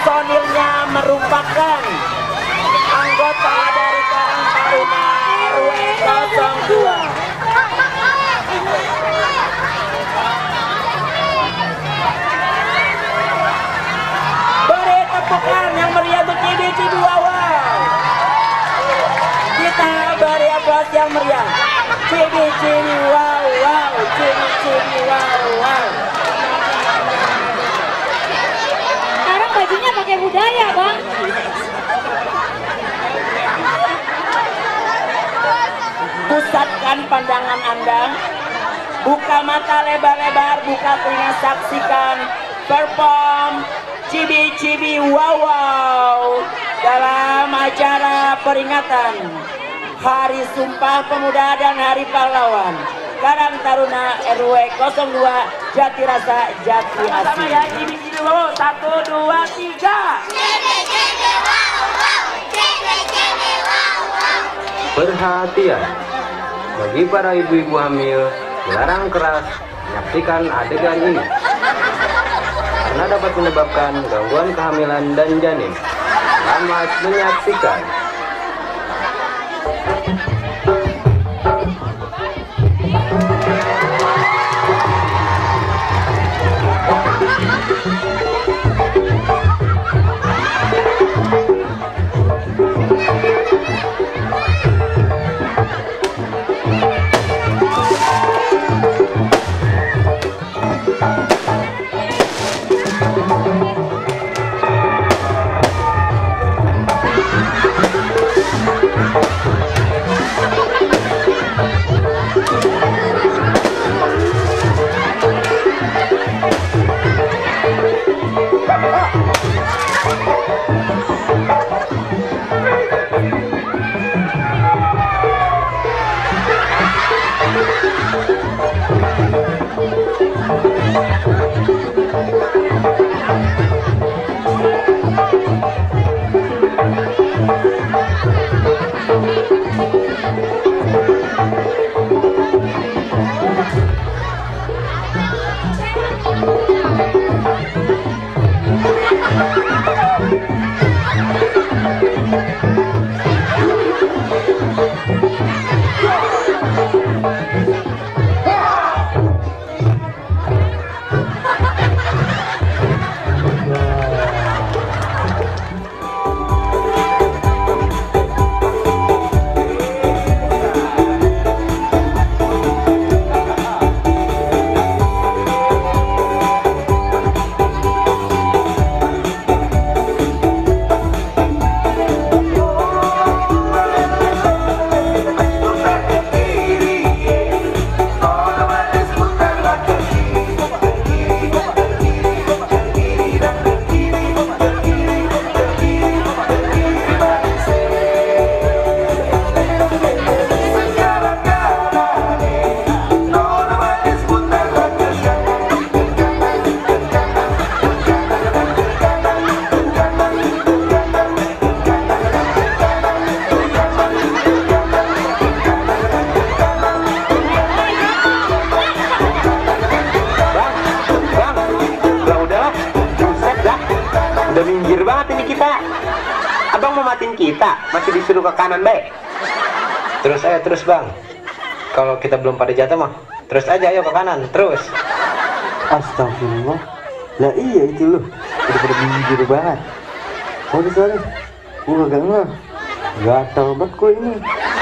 personilnya merupakan anggota dari Karang Taruna RW 02. Beri tepukan yang meriah untuk Cibi Wow. Kita beri aplaus yang meriah. Cibi Wow, Cibi Wow. Sekarang bajunya pakai budaya, Bang. Pusatkan pandangan Anda, buka mata lebar-lebar, buka telinga, saksikan perform Cibi Wow dalam acara peringatan Hari Sumpah Pemuda dan Hari Pahlawan Karang Taruna RW 02 Jatirasa Jati Asih. Sama ya, Cibi Wow, 1, 2, 3. Perhatian, bagi para ibu-ibu hamil, dilarang keras menyaksikan adegan ini karena dapat menyebabkan gangguan kehamilan dan janin. Selamat menyaksikan. Minggir banget ini kita. Abang mau matiin kita, masih disuruh ke kanan baik. Terus aja terus bang. Kalau kita belum pada jatuh mah, terus aja ayo ke kanan terus. Astagfirullah. Lah iya itu loh. Udah pada minggir banget. Sorry. Gua gak ngeh. Gatal banget kok ini.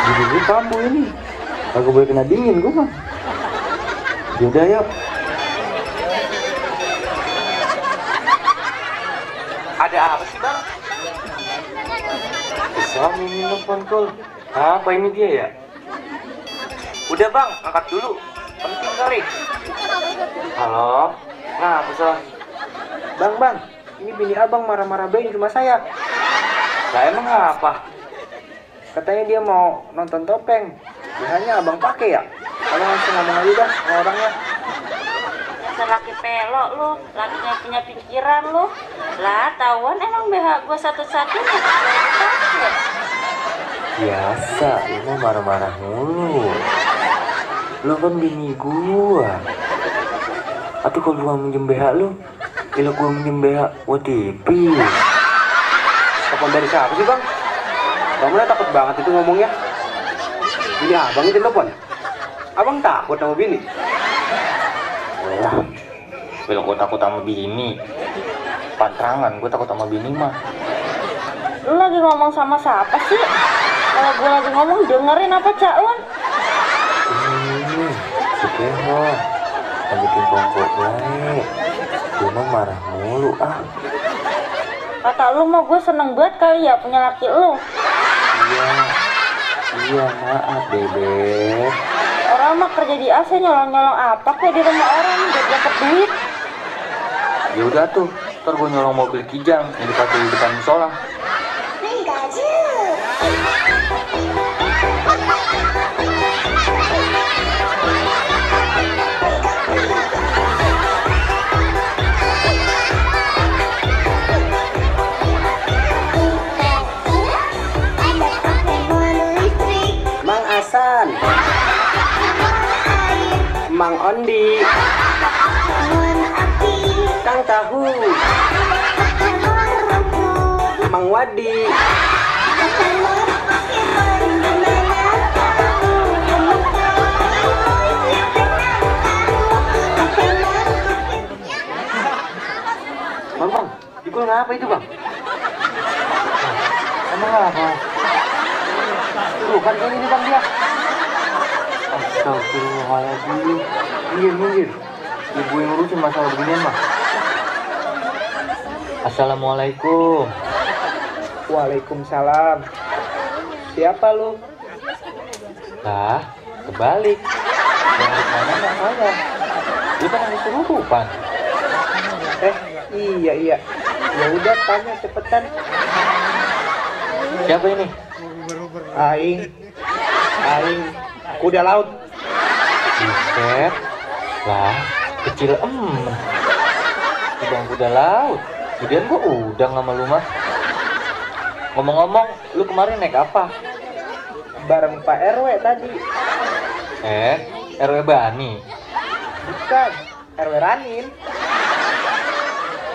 Jadi kamu ini. Aku boleh kena dingin gua mah. Yaudah yuk. Ada apa sih bang? Suami ini nelfon call. Apa ini dia ya? Udah bang, angkat dulu. Penting kali. Halo. Nah, pesan. Bang, ini bini abang marah-marah banget sama saya. Lah emang apa? Katanya dia mau nonton topeng. Biasanya abang pakai ya? Kalau langsung ngomong aja dah sama orangnya. Laki pelok lu, lakinya punya pikiran lu. Lah tahuan emang BH gue satu-satunya. Biasa, lu mau marah-marah mulu. Lu kan bini gua. Atau kalau gua minjem BH lu, kalau gua minjem BH gua tipis. Telepon dari siapa sih bang? Bang mulai takut banget itu ngomongnya. Bini abang itu telepon. Abang takut sama bini? Wah, bilang gue takut sama bini. Pantrangan, gue takut sama bini mah. Lu lagi ngomong sama siapa sih? Kalau gue lagi ngomong dengerin apa Cak Un? Si Keho yang bikin kongkok baik. Dia mah marah mulu ah. Kata lu mau gue seneng banget kali ya punya laki lu. Iya maaf bebek. Orang mah kerja di AC nyolong-nyolong apa kayak di rumah orang buat dapat duit. Ya udah tuh, ntar gue nyolong mobil Kijang yang dipakai di depan musola. Mang Asan, Mang Ondi, Kang Tahu, Mang Wadi, Bang, dikul ngapa itu bang? Emang apa? Tuh kan kayak gini bang dia. Astagfirullahaladzim. Minggir. Ibu yang ngurusin masalah beginian mah. Assalamualaikum. Waalaikumsalam. Siapa lu? Lah, kebalik. Yang mana nggak saya. Dia kan yang disuruh-suruhan. Iya. Ya udah tanya cepetan. Siapa ini? Aing. Kuda laut. Buset. Lah, kecil Bang kuda laut. Kemudian gua udah sama lu mah. Ngomong-ngomong, lu kemarin naik apa? Bareng Pak RW tadi. RW Bani. Bukan, RW Ranin.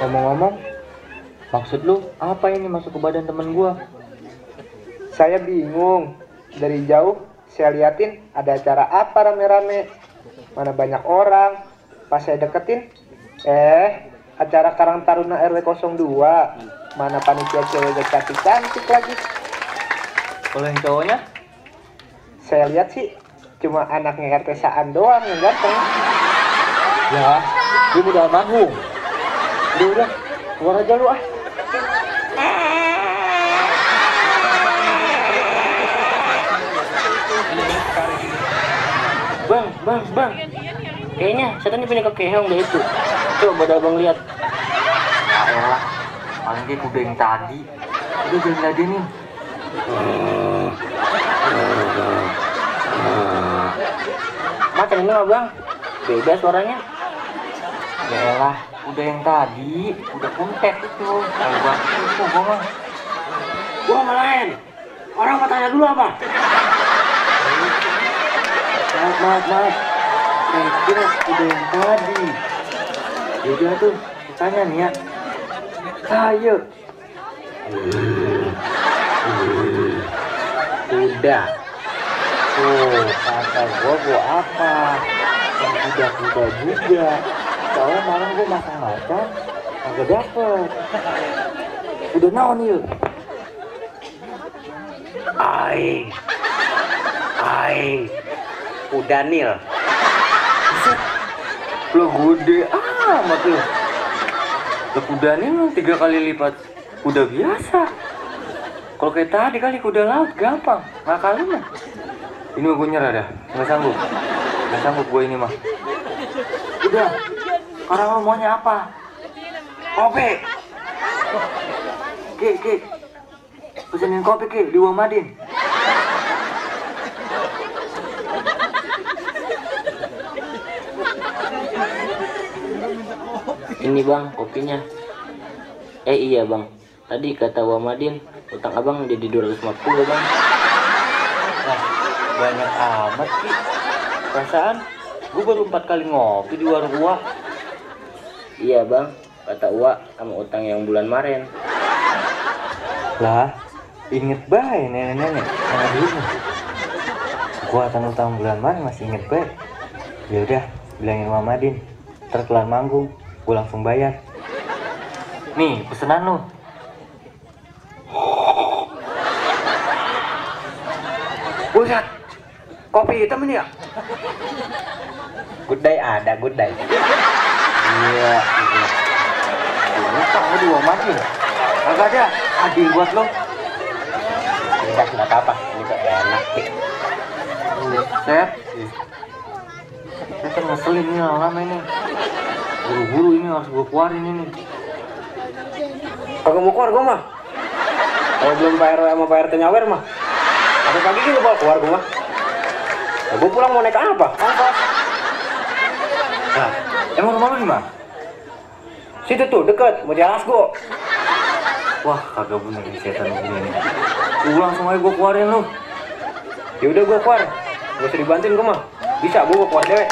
Ngomong-ngomong, maksud lu apa ini masuk ke badan temen gua? Saya bingung. Dari jauh saya liatin ada acara apa rame-rame. Mana banyak orang. Pas saya deketin, acara Karang Taruna RW 02. Mana panitia cewek cantik-cantik lagi. Kalau yang cowoknya? Saya lihat sih cuma anaknya RT Saan doang yang ganteng. Ya, dia udah almarhum. Udah, keluar aja lu ah. Bang. Kayaknya setannya pindah ke keong deh itu. Coba dah bang lihat. Ya elah, paling dia kuda yang tadi. Udah jangan ladenin. Macam ini mah bang. Beda suaranya. Ya elah, udah yang tadi, udah kuntet itu. Kalau gua itu gua mah. Gua ngelain. Orang mau tanya dulu apa? Maaf. Saya kira udah yang tadi. Yaudah tuh, tanya nih ya. Ayo. Udah. Tuh, kata gua apa? Yang kuda-kuda juga. Soalnya malam gua makan-makan, agak dapet. Udah naon yuk? Aing. Udah Nil. Lo gede amat lo. Lo kudanya memang 3 kali lipat kuda biasa. Kalau kayak tadi kali kuda laut gampang, ngakalin mah. Ini mah gue nyerah dah, nggak sanggup gue ini mah. Udah, sekarang lo maunya apa? Kopi. Ki, pesenin kopi Ki di Wamadin. Ini bang kopinya. Iya bang. Tadi kata Wamadin utang abang jadi 250 bang. Nah, banyak amat Ki. Perasaan gue baru 4 kali ngopi di warung Uwa. Iya bang. Kata Uwa sama utang yang bulan kemarin. Lah, inget bae nenek-nenek sama dulu. Kekuatan utang bulan Maret masih inget bae. Ya udah, bilangin Mama Madin. Ntar kelar manggung, gue langsung bayar. Nih, pesenan lu. Buset, kopi hitam ini ya? Good day ada, good day. Iya. Ini tahu dua Madin. Agak ada, adil buat lo. Udah, nggak apa-apa. Ini tuh enak. Set. Saya kan ngeselin ini lama ini. Buru-buru ini harus gue keluarin ini. Kagak mau keluar gua mah. Kalau belum Pak RW sama Pak RT nyawer mah. Ada pagi gitu bawa keluar gua mah. Nah, gua pulang mau naik apa? Angkot. Nah, emang rumah lu di mana? Situ tuh deket, mau di Alasgo. Wah, kagak bener nih setan begini nih. Lu langsung aja gue keluarin lu. Ya udah gua keluar. Gak usah dibantuin gua mah. Bisa gua keluar dewek.